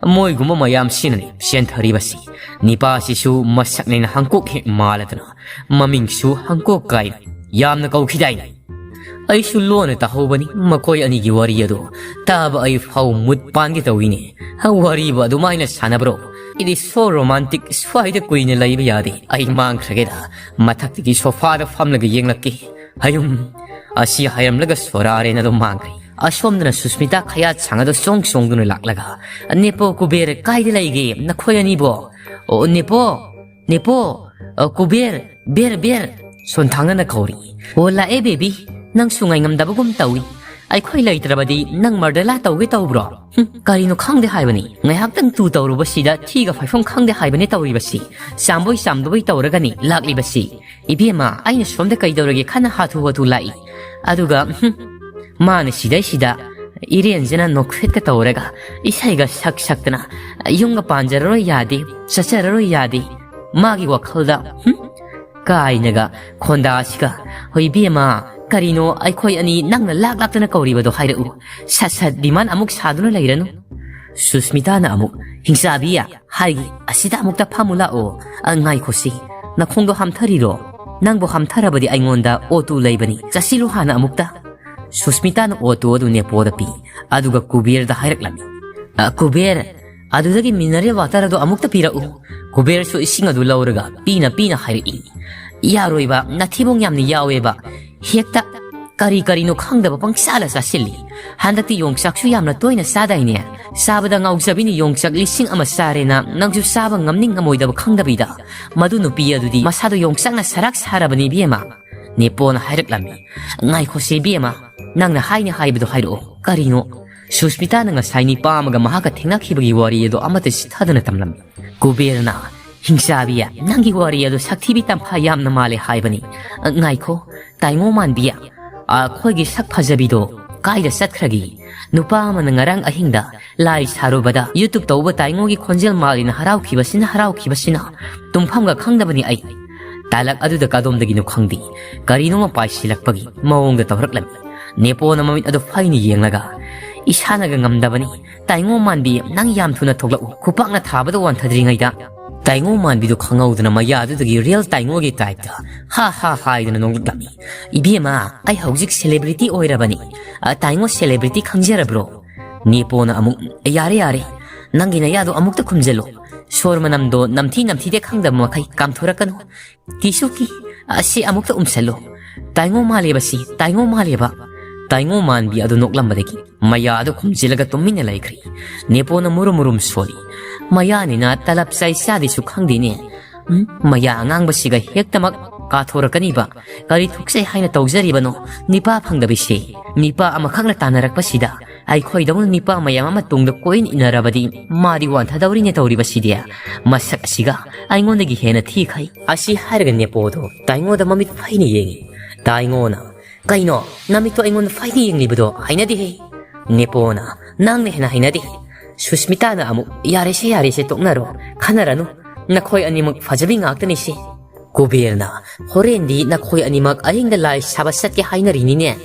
ꯃꯣꯏꯒꯨꯝꯕ ꯃꯌꯥꯝꯁꯤꯅꯅꯤ ꯆꯦꯟꯊꯔꯤꯕꯁꯤ꯫ ꯅꯤꯄꯥꯁꯤꯁꯨ ꯃꯁꯛꯅꯦꯅ ꯍꯪꯀꯣꯛ ꯍꯦꯛ ꯃꯥꯜꯂꯗꯅ, ꯃꯃꯤꯡꯁꯨ ꯍꯪꯀꯣꯛ ꯀꯥꯏꯅ ꯌꯥꯝꯅ ꯀꯧꯈꯤꯗꯥꯏꯅꯦ?" ꯑꯩꯁꯨ ꯂꯣꯟꯅ ꯇꯥꯍꯧꯕꯅꯤ ꯃꯈꯣꯏ ꯑꯅꯤꯒꯤ ꯋꯥꯔꯤ ꯑꯗꯨ ꯇꯥꯕ ꯑꯩ ꯐꯥꯎ ꯃꯨꯠ ꯄꯥꯟꯒꯦ ꯇꯧꯏꯅꯦ꯫ ꯋꯥꯔꯤꯕꯨ ꯑꯗꯨꯃꯥꯏꯅ ꯁꯥꯟꯅꯕ꯭ꯔꯣ? ꯑꯩꯗꯤ so romantic, ꯁ꯭ꯋꯥꯏꯗ ꯀꯨꯏꯅ ꯂꯩꯕ ꯌꯥꯗꯦ꯫ ꯑꯩ ꯃꯥꯡꯈ꯭ꯔꯒꯦꯗ꯫ ꯃꯊꯛꯇꯒꯤ ꯁꯣꯐꯥꯗ ꯐꯝꯂꯒ ꯌꯦꯡꯂꯛꯀꯦ꯫ ꯍꯌꯨꯝ꯫ ꯑꯁꯤ ꯍꯥꯏꯔꯝꯂꯒ ꯁꯣꯔꯥꯔꯦꯟ ꯑꯗꯨ ꯃꯥꯡꯈ꯭ꯔꯦ꯫ ꯑꯁꯣꯝꯗꯅ ꯁꯨꯁꯃꯤꯇꯥ ꯈꯌꯥꯠ ꯁꯥꯡꯉꯗ ꯆꯣꯡ ꯆꯣꯡꯗꯨꯅ ꯂꯥꯛꯂꯒ, "ꯅꯦꯄꯣ ꯀꯨꯕꯦꯔ, ꯀꯥꯏꯗ ꯂꯩꯒꯦ ꯅꯈꯣꯏ ꯑꯅꯤꯕꯣ? ꯑꯣ, ꯅꯦꯄꯣ, ꯅꯦꯄꯣ, ꯑ, ꯀꯨꯕꯦꯔ, ꯕꯦꯔ, ꯕꯦꯔ!" ꯁꯣꯟꯊꯥꯡꯅꯅ ꯀꯧꯔꯤ꯫ "ꯑꯣ, ꯂꯥꯛꯑꯦ ꯕꯦꯕꯤ, ꯅꯪꯁꯨ ꯉꯥꯏꯉꯝꯗꯕꯒꯨꯝ ꯇꯧꯏ꯫ ꯑꯩꯈꯣꯏ ꯂꯩꯇ꯭ꯔꯕꯗꯤ ꯅꯪ ꯃꯔꯗꯂꯥ ꯇꯧꯒꯦ ꯇꯧꯕ꯭ꯔꯣ? ꯍꯨꯝ, ꯀꯔꯤꯅꯣ ꯈꯪꯗꯦ ꯍꯥꯏꯕꯅꯤ꯫ ꯉꯥꯏꯍꯥꯛꯇꯪ ꯇꯨ ꯇꯧꯔꯨꯕꯁꯤꯗ ꯊꯤꯒ ꯐꯥꯏꯐꯝ ꯈꯪꯗꯦ ꯍꯥꯏꯕꯅꯤ ꯇꯧꯔꯤꯕꯁꯤ꯫ ꯆꯥꯝꯕꯣꯏ ꯆꯥꯝꯗꯕꯣꯏ ꯇꯧꯔꯒꯅꯤ ꯂꯥꯛꯂꯤꯕꯁꯤ꯫ ꯏꯕꯦꯝꯃ, ꯑꯩꯅ ꯁꯣꯝꯗ ꯀꯩꯗꯧꯔꯒꯦ ꯈꯟꯅ ꯍꯥꯊꯨ ꯍꯥꯊꯨ ꯂꯥꯛꯏ꯫ ꯑꯗꯨꯒ, ꯎꯝꯍꯨꯝ, ꯃꯥꯅ ꯁꯤꯗꯩꯁꯤꯗ ꯏꯔꯦꯟꯖꯅ ꯅꯣꯛꯐꯦꯠꯀ ꯇꯧꯔꯒ ꯏꯁꯩꯒ ꯁꯛ ꯁꯛꯇꯅ ꯌꯨꯝꯒ ꯄꯥꯟꯖꯔꯔꯣꯏ ꯌꯥꯗꯦ, ꯆꯠꯆꯔꯔꯣꯏ ꯌꯥꯗꯦ꯫ ꯃꯥꯒꯤ ꯋꯥꯈꯜꯗ, ꯍꯨꯝ, ꯀꯥꯏꯅꯒ ꯈꯣꯟꯗꯥꯁꯤꯒ, "ꯍꯣꯏ ꯏꯕꯦꯝꯃ, ꯀꯔꯤꯅꯣ ꯑꯩꯈꯣꯏ ꯑꯅꯤ ꯅꯪꯅ ꯂꯥꯛ ꯂꯥꯛꯇꯅ ꯀꯧꯔꯤꯕꯗꯣ ꯍꯥꯏꯔꯛꯎ꯫ ꯁꯠ ꯁꯠ ꯗꯤꯃꯥꯟ ꯑꯃꯨꯛ ꯁꯥꯗꯨꯅ ꯂꯩꯔꯅꯨ꯫" ꯁꯨꯁꯃꯤꯇꯥꯅ ꯑꯃꯨꯛ, "ꯍꯤꯡꯆꯥꯕꯤ, ꯍꯥꯏꯒꯤ ꯑꯁꯤꯗ ꯑꯃꯨꯛꯇ ꯐꯝꯃꯨ ꯂꯥꯛꯑꯣ꯫ ꯑ, ꯉꯥꯏꯈꯣꯁꯤ, ꯅꯈꯣꯡꯗꯣ ꯍꯥꯝꯊꯔꯤꯔꯣ? ꯅꯪꯕꯨ ꯍꯥꯝꯊꯔꯕꯗꯤ ꯑꯩꯉꯣꯟꯗ ꯑꯣꯇꯨ ꯂꯩꯕꯅꯤ, ꯆꯠꯁꯤꯜꯂꯨ ꯍꯥꯟꯅ ꯑꯃꯨꯛꯇ꯫" ꯁꯨꯁꯃꯤꯇꯥꯅ ꯑꯣꯇꯨ ꯑꯗꯨ ꯅꯦꯄꯣꯗ ꯄꯤ, ꯑꯗꯨꯒ ꯀꯨꯕꯦꯔꯗ ꯍꯥꯏꯔꯛꯂꯝꯃꯤ, "ꯑ, ꯀꯨꯕꯦꯔ, ꯑꯗꯨꯗꯒꯤ ꯃꯤꯅꯔꯦꯜ ꯋꯥꯇꯔ ꯑꯗꯨ ꯑꯃꯨꯛꯇ ꯄꯤꯔꯛꯎ꯫" ꯀꯨꯕꯦꯔꯁꯨ ꯏꯁꯤꯡ ꯑꯗꯨ ꯂꯧꯔꯒ ꯄꯤꯅ ꯄꯤꯅ ꯍꯥꯏꯔꯛꯏ, "ꯌꯥꯔꯣꯏꯕ, ꯅꯊꯤꯕꯣꯡ ꯌꯥꯝꯅ ꯌꯥꯎꯋꯦꯕ, ꯍꯦꯛꯇ ꯀꯔꯤ ꯀꯔꯤꯅꯣ ꯈꯪꯗꯕ ꯄꯪꯆꯥꯗ ꯆꯥꯁꯤꯜꯂꯤ꯫ ꯍꯟꯗꯛꯇꯤ ꯌꯣꯡꯆꯥꯛꯁꯨ ꯌꯥꯝꯅ ꯇꯣꯏꯅ ꯆꯥꯗꯥꯏꯅꯦ? ꯆꯥꯕꯗ ꯉꯥꯎꯖꯕꯤꯅ ꯌꯣꯡꯆꯥꯛ ꯂꯤꯁꯤꯡ ꯑꯃ ꯆꯥꯔꯦꯅ ꯅꯪꯁꯨ ꯆꯥꯕ ꯉꯝꯅꯤ ꯉꯝꯃꯣꯏꯗꯕ ꯈꯪꯗꯕꯤꯗ꯫ ꯃꯗꯨ ꯅꯨꯄꯤ ꯑꯗꯨꯗꯤ ꯃꯁꯥꯗꯣ ꯌꯣꯡꯆꯥꯛꯅ ꯁꯔꯥꯛ ꯁꯥꯔꯕꯅꯤ ꯏꯕꯦꯝꯃ꯫" ꯅꯦꯄꯣꯅ ꯍꯥꯏꯔꯛꯂꯝꯃꯤ, "ꯉꯥꯏꯈꯣꯁꯦ ꯏꯕꯦꯝꯃ, ꯅꯪꯅ ꯍꯥꯏꯅꯤ ꯍꯥꯏꯕꯗꯣ ꯍꯥꯏꯔꯛꯑꯣ꯫ ꯀꯔꯤꯅꯣ?" ꯁꯨꯁꯃꯤꯇꯥꯅ ꯉꯁꯥꯏ ꯅꯤꯄꯥ ꯑꯃꯒ ꯃꯍꯥꯛꯀ ꯊꯦꯡꯅꯈꯤꯕꯒꯤ ꯋꯥꯔꯤ ꯑꯗꯣ ꯑꯃꯠꯇ ꯆꯤꯊꯗꯅ ꯇꯝꯂꯝꯃꯤ꯫ ꯀꯨꯕꯦꯔꯅ, "ꯍꯤꯡꯆꯥꯕꯤ, ꯅꯪꯒꯤ ꯋꯥꯔꯤ ꯑꯗꯣ ꯁꯛꯊꯤꯕꯤ ꯇꯝꯐꯥ ꯌꯥꯝꯅ ꯃꯥꯜꯂꯦ ꯍꯥꯏꯕꯅꯤ꯫ ꯑ, ꯉꯥꯏꯈꯣ, ꯇꯥꯏꯉꯣ ꯃꯥꯟꯕꯤ, ꯑꯩꯈꯣꯏꯒꯤ ꯁꯛ ꯐꯖꯕꯤꯗꯣ ꯀꯥꯏꯗ ꯆꯠꯈ꯭ꯔꯒꯦ? ꯅꯨꯄꯥ ꯑꯃꯅ ꯉꯔꯥꯡ ꯑꯍꯤꯡꯗ ꯂꯥꯏ ꯁꯥꯔꯨꯕꯗ YouTube ꯇꯧꯕ ꯇꯥꯏꯉꯣꯒꯤ ꯈꯣꯟꯖꯦꯜ ꯃꯥꯜꯂꯦꯅ ꯍꯔꯥꯎꯈꯤꯕꯁꯤꯅ, ꯍꯔꯥꯎꯈꯤꯕꯁꯤꯅ ꯇꯨꯝꯐꯝꯒ ꯈꯪꯗꯕꯅꯤ ꯑꯩ꯫" ꯇꯥꯂꯛ ꯑꯗꯨꯗ ꯀꯗꯣꯝꯗꯒꯤꯅꯣ ꯈꯪꯗꯦ, ꯀꯔꯤꯅꯣꯃ ꯄꯥꯏꯁꯤꯜꯂꯛꯄꯒꯤ ꯃꯑꯣꯡꯗ ꯇꯧꯔꯛꯂꯝꯃꯤ꯫ ꯅꯦꯄꯣꯅ ꯃꯃꯤꯠ ꯑꯗꯨ ꯐꯩꯅ ꯌꯦꯡꯂꯒ, "ꯏꯁꯥꯅꯒ ꯉꯝꯗꯕꯅꯤ꯫ ꯇꯥꯏꯉꯣ ꯃꯥꯟꯕꯤ, ꯅꯪ ꯌꯥꯝ ꯊꯨꯅ ꯊꯣꯛꯂꯛꯎ, ꯈꯨꯄꯥꯛꯅ ꯊꯥꯕꯗ ꯋꯥꯟꯊꯗ꯭ꯔꯤꯉꯩꯗ꯫" ꯇꯥꯏꯉꯣ ꯃꯥꯟꯕꯤꯗꯨ ꯈꯪꯍꯧꯗꯅ ꯃꯌꯥꯗꯨꯗꯒꯤ ꯔꯤꯌꯦꯜ ꯇꯥꯏꯉꯣꯒꯤ ꯇꯥꯏꯞꯇ ꯍꯥ ꯍꯥ ꯍꯥꯏꯗꯅ ꯅꯣꯡꯂꯛꯂꯝꯃꯤ꯫ "ꯏꯕꯦꯝꯃ, ꯑꯩ ꯍꯧꯖꯤꯛ ꯁꯦꯂꯦꯕ꯭ꯔꯤꯇꯤ ꯑꯣꯏꯔꯕꯅꯤ꯫ ꯑ, ꯇꯥꯏꯉꯣ ꯁꯦꯂꯦꯕ꯭ꯔꯤꯇꯤ ꯈꯪꯖꯔꯕ꯭ꯔꯣ?" ꯅꯦꯄꯣꯅ ꯑꯃꯨꯛ, "ꯌꯥꯔꯦ, ꯌꯥꯔꯦ, ꯅꯪꯒꯤ ꯅꯌꯥꯗꯣ ꯑꯃꯨꯛꯇ ꯈꯨꯝꯖꯤꯜꯂꯨ꯫ ꯁꯣꯔ ꯃꯅꯝꯗꯣ ꯅꯝꯊꯤ ꯅꯝꯊꯤꯗꯦ ꯈꯪꯗꯕ ꯃꯈꯩ ꯀꯥꯝꯊꯣꯔꯛꯀꯅꯨ꯫ ꯀꯤꯁꯨ ꯀꯤ, ꯑꯁꯤ ꯑꯃꯨꯛꯇ ꯎꯝꯁꯜꯂꯨ꯫ ꯇꯥꯏꯉꯣ ꯃꯥꯜꯂꯦꯕ ꯁꯤ, ꯇꯥꯏꯉꯣ ꯃꯥꯜꯂꯦꯕ꯫" ꯇꯥꯏꯉꯣ ꯃꯥꯟꯕꯤ ꯑꯗꯨ ꯅꯣꯛꯂꯝꯕꯗꯒꯤ ꯃꯌꯥ ꯑꯗꯨ ꯈꯨꯝꯖꯤꯜꯂꯒ ꯇꯨꯃꯤꯟꯅ ꯂꯩꯈ꯭ꯔꯤ꯫ ꯅꯦꯄꯣꯅ ꯃꯨꯔꯨꯝ ꯃꯨꯔꯨꯝ ꯁꯣꯜꯂꯤ꯫ "ꯃꯌꯥꯅꯤꯅ ꯇꯂꯞ ꯆꯥꯏ ꯆꯥꯗꯦꯁꯨ ꯈꯪꯗꯦꯅꯦ꯫ ꯎꯝ, ꯃꯌꯥ ꯑꯉꯥꯡꯕꯁꯤꯒ ꯍꯦꯛꯇꯃꯛ ꯀꯥꯊꯣꯔꯛꯀꯅꯤꯕ꯫ ꯀꯔꯤ ꯊꯣꯛꯆꯩ ꯍꯥꯏꯅ ꯇꯧꯖꯔꯤꯕꯅꯣ? ꯅꯤꯄꯥ ꯐꯪꯗꯕꯤꯁꯦ꯫ ꯅꯤꯄꯥ ꯑꯃꯈꯛꯅ ꯇꯥꯟꯅꯔꯛꯄꯁꯤꯗ ꯑꯩꯈꯣꯏꯗꯧꯅ ꯅꯤꯄꯥ ꯃꯌꯥꯝ ꯑꯃ ꯇꯨꯡꯗ ꯀꯣꯏꯟ ꯏꯟꯅꯔꯕꯗꯤ ꯃꯥꯗꯤ ꯋꯥꯟꯊꯗꯧꯔꯤꯅꯦ ꯇꯧꯔꯤꯕꯁꯤꯗꯤ꯫ ꯃꯁꯛ ꯑꯁꯤꯒ ꯑꯩꯉꯣꯟꯗꯒꯤ ꯍꯦꯟꯅ ꯊꯤꯈꯩ"꯫ ꯑꯁꯤ ꯍꯥꯏꯔꯒ ꯅꯦꯄꯣꯗꯣ ꯇꯥꯏꯉꯣꯗ ꯃꯃꯤꯠ ꯐꯩꯅ ꯌꯦꯡꯉꯤ꯫ ꯇꯥꯏꯉꯣꯅ, "ꯀꯩꯅꯣ? ꯅꯃꯤꯠꯇꯣ ꯑꯩꯉꯣꯟꯗ ꯐꯩꯅ ꯌꯦꯡꯂꯤꯕꯗꯣ ꯍꯩꯅꯗꯦꯍꯦ"꯫ ꯅꯦꯄꯣꯅ, "ꯅꯪꯅ ꯍꯦꯟꯅ ꯍꯩꯅꯗꯦ"꯫ ꯁꯨꯁꯃꯤꯇꯥꯅ ꯑꯃꯨꯛ, "ꯌꯥꯔꯦꯁꯦ, ꯌꯥꯔꯦꯁꯦ, ꯇꯣꯛꯅꯔꯣ꯫ ꯈꯟꯅꯔꯅꯨ꯫ ꯅꯈꯣꯏ ꯑꯅꯤꯃꯛ ꯐꯖꯕꯤ ꯉꯥꯛꯇꯅꯤꯁꯦ"꯫ ꯀꯨꯕꯦꯔꯅ, "ꯍꯣꯔꯦꯟꯗꯤ ꯅꯈꯣꯏ ꯑꯅꯤꯃꯛ ꯑꯍꯤꯡꯗ ꯂꯥꯏ ꯁꯥꯕ ꯆꯠꯀꯦ ꯍꯥꯏꯅꯔꯤꯅꯤꯅꯦ"꯫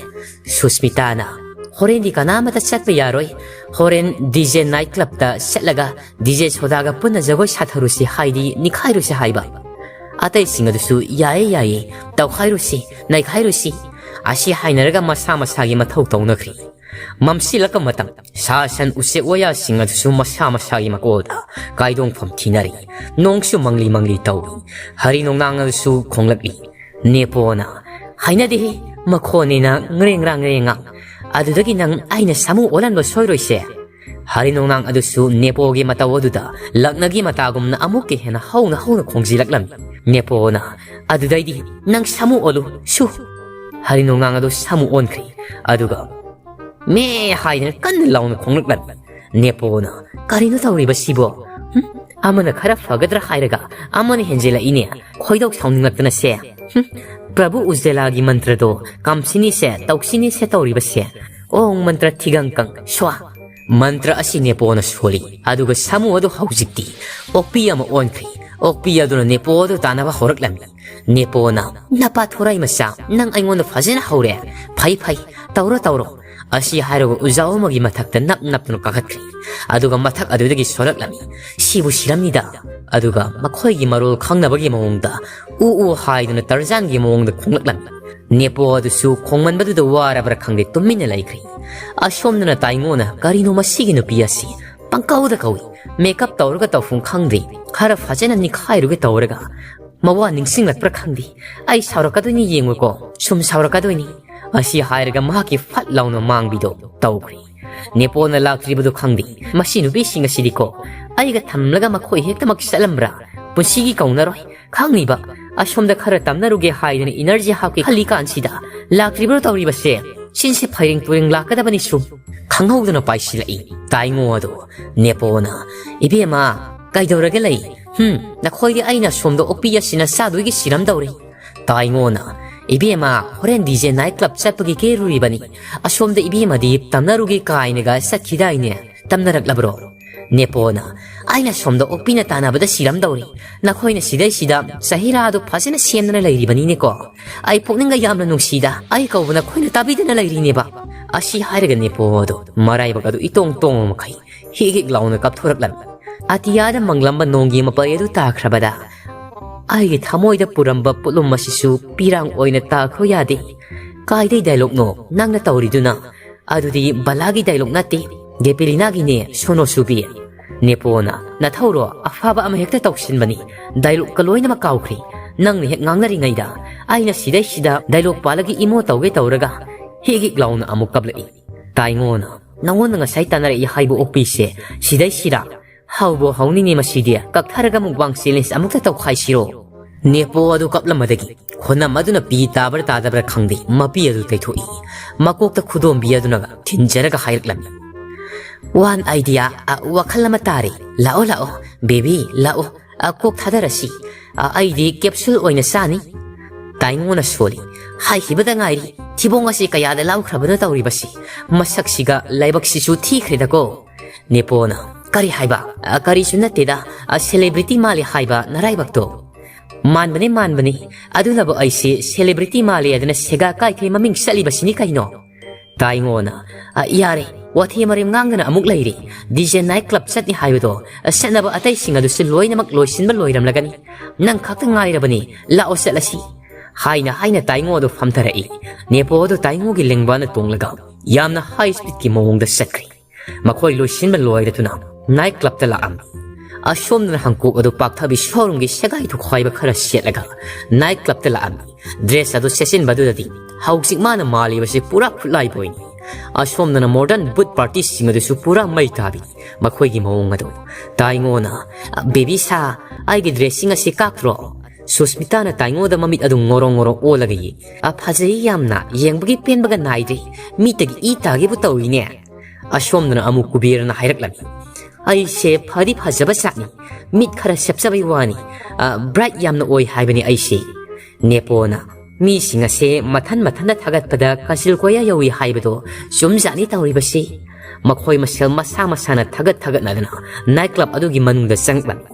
ꯁꯨꯁꯃꯤꯇꯥꯅ, "ꯍꯣꯔꯦꯟꯗꯤ ꯀꯅꯥꯃꯠꯇ ꯆꯠꯄ ꯌꯥꯔꯣꯏ꯫ ꯍꯣꯔꯦꯟ ꯗꯤ ꯖꯦ ꯅꯥꯏꯠ ꯀ꯭ꯂꯕꯇ ꯆꯠꯂꯒ ꯗꯤ ꯖꯦ ꯁꯣꯗꯥꯒ ꯄꯨꯟꯅ ꯖꯒꯣꯏ ꯁꯥꯊꯔꯨꯁꯤ ꯍꯥꯏꯗꯤ ꯅꯤꯈꯥꯏꯔꯨꯁꯤ ꯍꯥꯏꯕ꯫ ꯑꯇꯩꯁꯤꯡ ꯑꯗꯨꯁꯨ, "ꯌꯥꯏꯌꯦ, ꯌꯥꯏꯌꯦ, ꯇꯧꯈꯥꯏꯔꯨꯁꯤ, ꯅꯩꯈꯥꯏꯔꯨꯁꯤ"꯫ ꯑꯁꯤ ꯍꯥꯏꯅꯔꯒ ꯃꯁꯥ ꯃꯁꯥꯒꯤ ꯃꯊꯧ ꯇꯧꯅꯈ꯭ꯔꯤ꯫ ꯃꯝꯁꯤꯜꯂꯛꯄ ꯃꯇꯝ, ꯁꯥ ꯁꯟ ꯎꯆꯦꯛ ꯋꯥꯌꯥꯁꯤꯡ ꯑꯗꯨꯁꯨ ꯃꯁꯥ ꯃꯁꯥꯒꯤ ꯃꯀꯣꯜꯗ ꯀꯥꯏꯗꯣꯡꯐꯝ ꯊꯤꯅꯔꯤ꯫ ꯅꯣꯡꯁꯨ ꯃꯪꯂꯤ ꯃꯪꯂꯤ ꯇꯧꯏ꯫ ꯍꯔꯤ ꯅꯣꯡꯅꯥꯡ ꯑꯗꯨꯁꯨ ꯈꯣꯡꯂꯛꯂꯤ꯫ ꯅꯦꯄꯣꯅ, "ꯍꯩꯅꯗꯦꯍꯦ, ꯃꯈꯣꯟꯅꯤꯅ ꯉ꯭ꯔꯦꯡ ꯉ꯭ꯔꯥꯡ ꯉ꯭ꯔꯦꯡ ꯉꯥꯡ꯫ ꯑꯗꯨꯗꯒꯤ ꯅꯪ ꯑꯩꯅ ꯁꯥꯃꯨ ꯑꯣꯜꯍꯟꯕ ꯁꯣꯏꯔꯣꯏꯁꯦ"꯫ ꯍꯔꯤ ꯅꯣꯡꯅꯥꯡ ꯑꯗꯨꯁꯨ ꯅꯦꯄꯣꯒꯤ ꯃꯇꯧ ꯑꯗꯨꯗ ꯂꯛꯅꯒꯤ ꯃꯇꯥꯒꯨꯝꯅ ꯑꯃꯨꯛꯀ ꯍꯦꯟꯅ ꯍꯧꯅ ꯍꯧꯅ ꯈꯣꯡꯖꯤꯜꯂꯛꯂꯝꯃꯤ꯫ ꯅꯦꯄꯣꯅ, "ꯑꯗꯨꯗꯩꯗꯤ ꯅꯪ ꯁꯥꯃꯨ ꯑꯣꯜꯂꯨ, ꯁꯨ"꯫ ꯍꯔꯤ ꯅꯣꯡꯅꯥꯡ ꯑꯗꯨ ꯁꯥꯃꯨ ꯑꯣꯟꯈ꯭ꯔꯦ꯫ ꯑꯗꯨꯒ ꯃꯦ ꯍꯥꯏꯗꯅ ꯀꯟꯅ ꯂꯥꯎꯅ ꯈꯣꯡꯂꯛꯂꯝꯃꯤ꯫ ꯅꯦꯄꯣꯅ, "ꯀꯔꯤꯅꯣ ꯇꯧꯔꯤꯕꯁꯤꯕꯣ? ꯍꯨꯝ? ꯑꯃꯅ ꯈꯔ ꯐꯒꯗ꯭ꯔꯥ ꯍꯥꯏꯔꯒ ꯑꯃꯅ ꯍꯦꯟꯖꯤꯜꯂꯛꯏꯅꯦ꯫ ꯈꯣꯏꯗꯧ ꯁꯥꯎꯅꯤꯡꯂꯛꯇꯅꯁꯦ꯫ ꯍꯨꯝ? ꯄ꯭ꯔꯚꯨ ꯎꯖꯦꯂꯥꯒꯤ ꯃꯟꯇ꯭ꯔꯗꯣ ꯀꯝꯁꯤꯅꯤꯁꯦ, ꯇꯧꯁꯤꯅꯤꯁꯦ ꯇꯧꯔꯤꯕꯁꯦ꯫ ꯑꯣꯡ ꯃꯟꯇ꯭ꯔ ꯊꯤꯒꯪ ꯀꯪ ꯁ꯭ꯋꯥ"꯫ ꯃꯟꯇ꯭ꯔ ꯑꯁꯤ ꯅꯦꯄꯣꯅ ꯁꯣꯜꯂꯤ꯫ ꯑꯗꯨꯒ ꯁꯥꯃꯨ ꯑꯗꯨ ꯍꯧꯖꯤꯛꯇꯤ ꯑꯣꯛꯄꯤ ꯑꯃ ꯑꯣꯟꯈ꯭ꯔꯦ꯫ ꯑꯣꯛꯄꯤ ꯑꯗꯨꯅ ꯅꯦꯄꯣ ꯑꯗꯨ ꯇꯥꯟꯅꯕ ꯍꯧꯔꯛꯂꯝꯃꯤ꯫ ꯅꯦꯄꯣꯅ, "ꯅꯄꯥ ꯊꯣꯔꯥꯏ ꯃꯆꯥ, ꯅꯪ ꯑꯩꯉꯣꯟꯗ ꯐꯖꯅ ꯍꯧꯔꯦ꯫ ꯐꯩ, ꯐꯩ, ꯇꯧꯔꯣ, ꯇꯧꯔꯣ"꯫ ꯑꯁꯤ ꯍꯥꯏꯔꯒ ꯎꯖꯥꯎ ꯑꯃꯒꯤ ꯃꯊꯛꯇ ꯅꯞ ꯅꯞꯇꯨꯅ ꯀꯥꯈꯠꯈ꯭ꯔꯦ꯫ ꯑꯗꯨꯒ ꯃꯊꯛ ꯑꯗꯨꯗꯒꯤ ꯁꯣꯜꯂꯛꯂꯝꯃꯤ꯫ ꯁꯤꯕꯨ ꯁꯤꯔꯝꯅꯤꯗ꯫ ꯑꯗꯨꯒ ꯃꯈꯣꯏꯒꯤ ꯃꯔꯣꯜ ꯈꯪꯅꯕꯒꯤ ꯃꯑꯣꯡꯗ ꯎ ꯎ ꯍꯥꯏꯗꯨꯅ ꯇꯔꯖꯥꯟꯒꯤ ꯃꯑꯣꯡꯗ ꯈꯣꯡꯂꯛꯂꯝꯃꯤ꯫ ꯅꯦꯄꯣ ꯑꯗꯨꯁꯨ ꯈꯣꯡꯃꯟꯕꯗꯨꯗ ꯋꯥꯔꯕ꯭ꯔꯥ ꯈꯪꯗꯦ, ꯇꯨꯃꯤꯟꯅ ꯂꯩꯈ꯭ꯔꯦ꯫ ꯑꯁꯣꯝꯗꯅ ꯇꯥꯏꯉꯣꯅ, "ꯀꯔꯤꯅꯣ ꯃꯁꯤꯒꯤ ꯅꯨꯄꯤ ꯑꯁꯤ? ꯄꯪꯀꯧꯗ ꯀꯧꯏ꯫ ꯃꯦꯀꯞ ꯇꯧꯔꯒ ꯇꯧꯐꯝ ꯈꯪꯗꯦ꯫ ꯈꯔ ꯐꯖꯅ ꯅꯤꯈꯥꯏꯔꯨꯒꯦ ꯇꯧꯔꯒ ꯃꯋꯥ ꯅꯤꯡꯁꯤꯡꯂꯛꯄ꯭ꯔꯥ ꯈꯪꯗꯦ꯫ ꯑꯩ ꯁꯥꯎꯔꯛꯀꯗꯣꯏꯅꯤ, ꯌꯦꯡꯉꯨꯀꯣ, ꯁꯨꯝ ꯁꯥꯎꯔꯛꯀꯗꯣꯏꯅꯤ"꯫ ꯑꯁꯤ ꯍꯥꯏꯔꯒ ꯃꯍꯥꯛꯀꯤ ꯐꯠ ꯂꯥꯎꯅ ꯃꯥꯡꯕꯤꯗꯣ ꯇꯧꯈ꯭ꯔꯦ꯫ ꯅꯦꯄꯣꯅ ꯂꯥꯛꯇ꯭ꯔꯤꯕꯗꯨ ꯈꯪꯗꯦ꯫ "ꯃꯁꯤ ꯅꯨꯄꯤꯁꯤꯡ ꯑꯁꯤꯗꯤꯀꯣ, ꯑꯩꯒ ꯊꯝꯂꯒ ꯃꯈꯣꯏ ꯍꯦꯛꯇꯃꯛ ꯆꯠꯂꯝꯕ꯭ꯔꯥ? ꯄꯨꯟꯁꯤꯒꯤ ꯀꯧꯅꯔꯣꯏ꯫ ꯈꯪꯉꯤꯕ, ꯑꯁꯣꯝꯗ ꯈꯔ ꯇꯝꯅꯔꯨꯒꯦ ꯍꯥꯏꯗꯅ ꯏꯅꯔꯖꯤ ꯍꯥꯞꯀꯦ ꯈꯜꯂꯤ ꯀꯥꯟꯁꯤꯗ ꯂꯥꯛꯇ꯭ꯔꯤꯕ꯭ꯔꯣ ꯇꯧꯔꯤꯕꯁꯦ? ꯆꯤꯟꯁꯦ ꯐꯩꯔꯦꯡ ꯇꯨꯔꯦꯡ ꯂꯥꯛꯀꯗꯕꯅꯤ ꯁꯨꯝ꯫" ꯈꯪꯍꯧꯗꯅ ꯄꯥꯏꯁꯤꯜꯂꯛꯏ ꯇꯥꯏꯉꯣ ꯑꯗꯣ꯫ ꯅꯦꯄꯣꯅ, "ꯏꯕꯦꯝꯃ, ꯀꯩꯗꯧꯔꯒ ꯂꯩ? ꯍꯨꯝ, ꯅꯈꯣꯏꯗꯤ ꯑꯩꯅ ꯁꯣꯝꯗ ꯑꯣꯛꯄꯤ ꯑꯁꯤꯅ ꯆꯥꯗꯣꯏꯒꯤ ꯁꯤꯔꯝꯗꯧꯔꯤ꯫" ꯇꯥꯏꯉꯣꯅ, "ꯏꯕꯦꯝꯃ, ꯍꯣꯔꯦꯟ ꯗꯤ ꯖꯦ ꯅꯥꯏꯠ ꯀ꯭ꯂꯕ ꯆꯠꯄꯒꯤ ꯀꯦꯔꯨꯔꯤꯕꯅꯤ꯫ ꯑꯁꯣꯝꯗ ꯏꯕꯦꯝꯃꯗꯤ ꯇꯝꯅꯔꯨꯒꯦ ꯀꯥꯏꯅꯒ ꯆꯠꯈꯤꯗꯥꯏꯅꯦ? ꯇꯝꯅꯔꯛꯂꯕ꯭ꯔꯣ?" ꯅꯦꯄꯣꯅ, "ꯑꯩꯅ ꯁꯣꯝꯗ ꯑꯣꯛꯄꯤꯅ ꯇꯥꯟꯅꯕꯗ ꯁꯤꯔꯝꯗꯧꯔꯤ꯫ ꯅꯈꯣꯏꯅ ꯁꯤꯗꯩꯁꯤꯗ ꯆꯍꯤꯔꯥꯗꯣ ꯐꯖꯅ ꯁꯦꯝꯗꯅ ꯂꯩꯔꯤꯕꯅꯤꯅꯦꯀꯣ꯫ ꯑꯩ ꯄꯨꯛꯅꯤꯡꯒ ꯌꯥꯝꯅ ꯅꯨꯡꯁꯤꯗ꯫ ꯑꯩ ꯀꯧꯕ ꯅꯈꯣꯏꯅ ꯇꯥꯕꯤꯗꯅ ꯂꯩꯔꯤꯅꯦꯕ꯫" ꯑꯁꯤ ꯍꯥꯏꯔꯒ ꯅꯦꯄꯣ ꯑꯗꯣ ꯃꯔꯥꯏꯕꯛ ꯑꯗꯨ ꯏꯇꯣꯡ ꯇꯣꯡꯕ ꯃꯈꯩ ꯍꯤꯛ ꯍꯤꯛ ꯂꯥꯎꯅ ꯀꯥꯞꯊꯣꯔꯛꯂꯝꯃꯤ꯫ ꯑꯇꯤꯌꯥꯗ ꯃꯪꯂꯝꯕ ꯅꯣꯡꯒꯤ ꯃꯄꯩ ꯑꯗꯨ ꯇꯥꯈ꯭ꯔꯕꯗ ꯑꯩꯒꯤ ꯊꯃꯣꯏꯗ ꯄꯨꯔꯝꯕ ꯄꯣꯠꯂꯨꯝ ꯑꯁꯤꯁꯨ ꯄꯤꯔꯥꯡ ꯑꯣꯏꯅ ꯇꯥꯈꯣ ꯌꯥꯗꯦ꯫ "ꯀꯥꯏꯗꯩ ꯗꯥꯏꯂꯣꯛꯅꯣ ꯅꯪꯅ ꯇꯧꯔꯤꯗꯨꯅ? ꯑꯗꯨꯗꯤ ꯕꯂꯥꯒꯤ ꯗꯥꯏꯂꯣꯛ ꯅꯠꯇꯦ, ꯒꯦꯄꯤꯂꯤꯅꯥꯒꯤꯅꯦ, ꯁꯣꯅꯣ ꯁꯨꯕꯤ꯫" ꯅꯦꯄꯣꯅ, "ꯅꯊꯧꯔꯣ? ꯑꯐꯕ ꯑꯃ ꯍꯦꯛꯇ ꯇꯧꯁꯤꯟꯕꯅꯤ꯫ ꯗꯥꯏꯂꯣꯛꯀ ꯂꯣꯏꯅꯃꯛ ꯀꯥꯎꯈ꯭ꯔꯦ꯫ ꯅꯪꯅ ꯍꯦꯛ ꯉꯥꯡꯅꯔꯤꯉꯩꯗ ꯑꯩꯅ ꯁꯤꯗꯩꯁꯤꯗ ꯗꯥꯏꯂꯣꯛ ꯄꯥꯜꯂꯒ ꯏꯃꯣ ꯇꯧꯒꯦ ꯇꯧꯔꯒ ꯍꯤꯛ ꯍꯤꯛ ꯂꯥꯎꯅ ꯑꯃꯨꯛ ꯀꯞꯂꯛꯏ꯫" ꯇꯥꯏꯉꯣꯅ, "ꯅꯉꯣꯟꯗ ꯉꯁꯥꯏ ꯇꯥꯟꯅꯔꯛꯏ ꯍꯥꯏꯕ ꯑꯣꯛꯄꯤꯁꯦ ꯁꯤꯗꯩꯁꯤꯔꯥ? ꯍꯧꯕꯨ ꯍꯧꯅꯤꯡꯉꯤ ꯃꯁꯤꯗꯤ꯫ ꯀꯛꯊꯔꯒ ꯃꯨꯛꯕꯥꯡ ꯆꯦꯂꯦꯟꯖ ꯑꯃꯨꯛꯇ ꯇꯧꯈꯥꯏꯁꯤꯔꯣ?" ꯅꯦꯄꯣ ꯑꯗꯨ ꯀꯞꯂꯝꯕꯗꯒꯤ ꯈꯣꯟꯅꯝ ꯑꯗꯨꯅ ꯄꯤ ꯇꯥꯕ꯭ꯔꯥ ꯇꯥꯗꯕ꯭ꯔꯥ ꯈꯪꯗꯦ, ꯃꯄꯤ ꯑꯗꯨ ꯇꯩꯊꯣꯛꯏ꯫ ꯃꯀꯣꯛꯇ ꯈꯨꯗꯣꯝꯕꯤ ꯑꯗꯨꯅꯒ ꯊꯤꯟꯖꯔꯒ ꯍꯥꯏꯔꯛꯂꯝꯃꯤ, "ꯋꯥꯟ ꯑꯥꯏꯗꯤꯌꯥ, ꯑ, ꯋꯥꯈꯜ ꯑꯃ ꯇꯥꯔꯦ꯫ ꯂꯥꯛꯑꯣ, ꯂꯥꯛꯑꯣ, ꯕꯦꯕꯤ, ꯂꯥꯛꯑꯣ꯫ ꯑ, ꯀꯣꯛ ꯊꯥꯗꯔꯁꯤ꯫ ꯑ, ꯑꯩꯗꯤ ꯀꯦꯞꯁꯨꯜ ꯑꯣꯏꯅ ꯆꯥꯅꯤ꯫" ꯇꯥꯏꯉꯣꯅ ꯁꯣꯜꯂꯤ, "ꯍꯥꯏꯈꯤꯕꯗ ꯉꯥꯏꯔꯤ꯫ ꯊꯤꯕꯣꯡ ꯑꯁꯤ ꯀꯌꯥꯗ ꯂꯥꯎꯈ꯭ꯔꯕꯅꯣ ꯇꯧꯔꯤꯕꯁꯤ? ꯃꯁꯛꯁꯤꯒ ꯂꯥꯏꯕꯛꯁꯤꯁꯨ ꯊꯤꯈ꯭ꯔꯦꯗꯀꯣ꯫" ꯅꯦꯄꯣꯅ, "ꯀꯔꯤ ꯍꯥꯏꯕ? ꯑ, ꯀꯔꯤꯁꯨ ꯅꯠꯇꯦꯗ꯫ ꯑ, ꯁꯦꯂꯦꯕ꯭ꯔꯤꯇꯤ ꯃꯥꯜꯂꯤ ꯍꯥꯏꯕ ꯅꯔꯥꯏꯕꯛꯇꯣ꯫" "ꯃꯥꯟꯕꯅꯤ, ꯃꯥꯟꯕꯅꯤ꯫ ꯑꯗꯨꯅꯕꯨ ꯑꯩꯁꯤ ꯁꯦꯂꯦꯕ꯭ꯔꯤꯇꯤ ꯃꯥꯜꯂꯤ ꯑꯗꯨꯅ ꯁꯦꯒꯥ ꯀꯥꯏꯈꯩ ꯃꯃꯤꯡ ꯆꯠꯂꯤꯕꯁꯤꯅꯤ ꯀꯩꯅꯣ꯫" ꯇꯥꯏꯉꯣꯅ, "ꯑ, ꯌꯥꯔꯦ, ꯋꯥꯊꯤ ꯃꯔꯦꯝ ꯉꯥꯡꯗꯅ ꯑꯃꯨꯛ ꯂꯩꯔꯤ꯫ ꯗꯤ ꯖꯦ ꯅꯥꯏꯠ ꯀ꯭ꯂꯕ ꯆꯠꯅꯤ ꯍꯥꯏꯕꯗꯣ, ꯑ, ꯆꯠꯅꯕ ꯑꯇꯩꯁꯤꯡ ꯑꯗꯨꯁꯨ ꯂꯣꯏꯅꯃꯛ ꯂꯣꯏꯁꯤꯟꯕ ꯂꯣꯏꯔꯝꯂꯒꯅꯤ꯫ ꯅꯪ ꯈꯛꯇ ꯉꯥꯏꯔꯕꯅꯤ, ꯂꯥꯛꯑꯣ ꯆꯠꯂꯁꯤ꯫" ꯍꯥꯏꯅ ꯍꯥꯏꯅ ꯇꯥꯏꯉꯣ ꯑꯗꯨ ꯐꯝꯊꯔꯛꯏ꯫ ꯅꯦꯄꯣ ꯑꯗꯨ ꯇꯥꯏꯉꯣꯒꯤ ꯂꯦꯡꯕꯥꯅ ꯇꯣꯡꯂꯒ ꯌꯥꯝꯅ ꯍꯥꯏ ꯁ꯭ꯄꯤꯗꯀꯤ ꯃꯑꯣꯡꯗ ꯆꯠꯈ꯭ꯔꯦ꯫ ꯃꯈꯣꯏ ꯂꯣꯏꯁꯤꯟꯕ ꯂꯣꯏꯔꯗꯨꯅ ꯅꯥꯏꯠ ꯀ꯭ꯂꯕꯇ ꯂꯥꯛꯑꯝꯃꯤ꯫ ꯑꯁꯣꯝꯗꯅ ꯍꯪꯀꯣꯛ ꯑꯗꯨ ꯄꯥꯛꯊꯕꯤ ꯁꯣꯔꯨꯝꯒꯤ ꯁꯦꯒꯥꯏ ꯊꯨꯈꯥꯏꯕ ꯈꯔ ꯁꯦꯠꯂꯒ ꯅꯥꯏꯠ ꯀ꯭ꯂꯕꯇ ꯂꯥꯛꯑꯝꯃꯤ꯫ ꯗ꯭ꯔꯦꯁ ꯑꯗꯨ ꯁꯦꯠꯆꯤꯟꯕꯗꯨꯗꯗꯤ ꯍꯧꯖꯤꯛ ꯃꯥꯅ ꯃꯥꯜꯂꯤꯕꯁꯤ ꯄꯨꯔꯥ ꯈꯨꯠꯂꯥꯏ ꯕꯣꯏꯅꯤ꯫ ꯑꯁꯣꯝꯗꯅ modern boot partyꯁꯤꯡ ꯑꯗꯨꯁꯨ ꯄꯨꯔꯥ ꯃꯩ ꯇꯥꯕꯤ꯫ ꯃꯈꯣꯏꯒꯤ ꯃꯑꯣꯡ ꯑꯗꯨ ꯇꯥꯏꯉꯣꯅ, "ꯕꯦꯕꯤ ꯁꯥ, ꯑꯩꯒꯤ dressꯁꯤꯡ ꯑꯁꯤ ꯀꯥꯞꯇ꯭ꯔꯣ?" ꯁꯨꯁꯃꯤꯇꯥꯅ ꯇꯥꯏꯉꯣꯗ ꯃꯃꯤꯠ ꯑꯗꯨ ꯉꯣꯔꯣ ꯉꯣꯔꯣ ꯑꯣꯜꯂꯒ ꯌꯦꯡ, "ꯑ, ꯐꯖꯩ ꯌꯥꯝꯅ, ꯌꯦꯡꯕꯒꯤ ꯄꯦꯟꯕꯒ ꯅꯥꯏꯗꯦ, ꯃꯤꯠꯇꯒꯤ ꯏ ꯇꯥꯒꯦꯕꯨ ꯇꯧꯏꯅꯦ"꯫ ꯑꯁꯣꯝꯗꯅ ꯑꯃꯨꯛ ꯀꯨꯕꯦꯔꯅ ꯍꯥꯏꯔꯛꯂꯝꯃꯤ, "ꯑꯩꯁꯦ ꯐꯗꯤ ꯐꯖꯕ ꯖꯥꯠꯅꯤ, ꯃꯤꯠ ꯈꯔ ꯁꯦꯞꯆꯕꯩ ꯋꯥꯅꯤ, ꯑ, bright ꯌꯥꯝꯅ ꯑꯣꯏ ꯍꯥꯏꯕꯅꯤ ꯑꯩꯁꯦ"꯫ ꯅꯦꯄꯣꯅ, "ꯃꯤꯁꯤꯡ ꯑꯁꯦ ꯃꯊꯟ ꯃꯊꯟꯗ ꯊꯥꯒꯠꯄꯗ ꯀꯥꯖꯤꯜ ꯀꯣꯌꯥ ꯌꯧꯏ ꯍꯥꯏꯕꯗꯣ ꯆꯨꯝꯖꯥꯠꯅꯤ ꯇꯧꯔꯤꯕꯁꯤ"꯫ ꯃꯈꯣꯏ ꯃꯁꯦꯜ ꯃꯁꯥ ꯃꯁꯥꯅ ꯊꯥꯒꯠ ꯊꯥꯒꯠꯅꯗꯅ night club ꯑꯗꯨꯒꯤ ꯃꯅꯨꯡꯗ ꯆꯪꯂꯝꯃꯤ꯫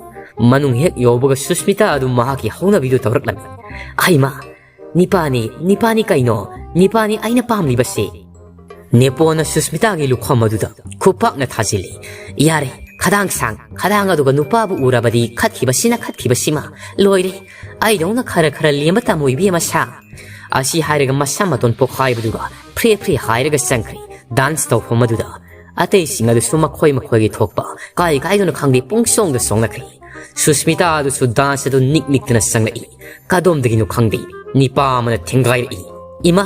ꯃꯅꯨꯡ ꯍꯦꯛ ꯌꯧꯕꯒ ꯁꯨꯁꯃꯤꯇꯥ ꯑꯗꯨ ꯃꯍꯥꯛꯀꯤ ꯍꯧꯅꯕꯤꯗꯨ ꯇꯧꯔꯛꯂꯝꯃꯤ꯫ "ꯍꯩꯃꯥ, ꯅꯤꯄꯥꯅꯤ, ꯅꯤꯄꯥꯅꯤ ꯀꯩꯅꯣ? ꯅꯤꯄꯥꯅꯤ ꯑꯩꯅ ꯄꯥꯝꯂꯤꯕꯁꯦ"꯫ ꯅꯦꯄꯣꯅ ꯁꯨꯁꯃꯤꯇꯥꯒꯤ ꯂꯨꯈꯝ ꯑꯗꯨꯗ ꯈꯨꯄꯥꯛꯅ ꯊꯥꯖꯤꯜꯂꯤ꯫ "ꯌꯥꯔꯦ, ꯈꯗꯥꯡ ꯁꯥꯡ, ꯈꯗꯥꯡ ꯑꯗꯨꯒ ꯅꯨꯄꯥꯕꯨ ꯎꯔꯕꯗꯤ ꯈꯠꯈꯤꯕꯁꯤꯅ ꯈꯠꯈꯤꯕꯁꯤꯃ꯫ ꯂꯣꯏꯔꯦ꯫ ꯑꯩꯗꯧꯅ ꯈꯔ ꯈꯔ ꯂꯦꯝꯕ ꯇꯝꯃꯨ ꯏꯕꯦꯝꯃ ꯁꯥ"꯫ ꯑꯁꯤ ꯍꯥꯏꯔꯒ ꯃꯁꯝ ꯃꯇꯣꯟ ꯄꯣꯈꯥꯏꯕꯗꯨꯒ ꯐ꯭ꯔꯦ ꯐ꯭ꯔꯦ ꯍꯥꯏꯔꯒ ꯆꯪꯈ꯭ꯔꯦ dance ꯇꯧꯐꯝ ꯑꯗꯨꯗ꯫ ꯑꯇꯩꯁꯤꯡ ꯑꯗꯨꯁꯨ ꯃꯈꯣꯏ ꯃꯈꯣꯏꯒꯤ ꯊꯣꯛꯄ ꯀꯥꯏ ꯀꯥꯏꯗꯨꯅ ꯈꯪꯗꯦ ꯄꯨꯡꯆꯣꯡꯗ ꯆꯣꯡꯅꯈ꯭ꯔꯦ꯫ ꯁꯨꯁꯃꯤꯇꯥ ꯑꯗꯨꯁꯨ dance ꯑꯗꯨ ꯅꯤꯛ ꯅꯤꯛꯇꯅ ꯆꯪꯂꯛꯏ꯫ ꯀꯗꯣꯝꯗꯒꯤꯅꯣ ꯈꯪꯗꯦ ꯅꯤꯄꯥ ꯑꯃꯅ ꯊꯦꯡꯒꯥꯏꯔꯛꯏ꯫ "ꯏꯃꯥ!"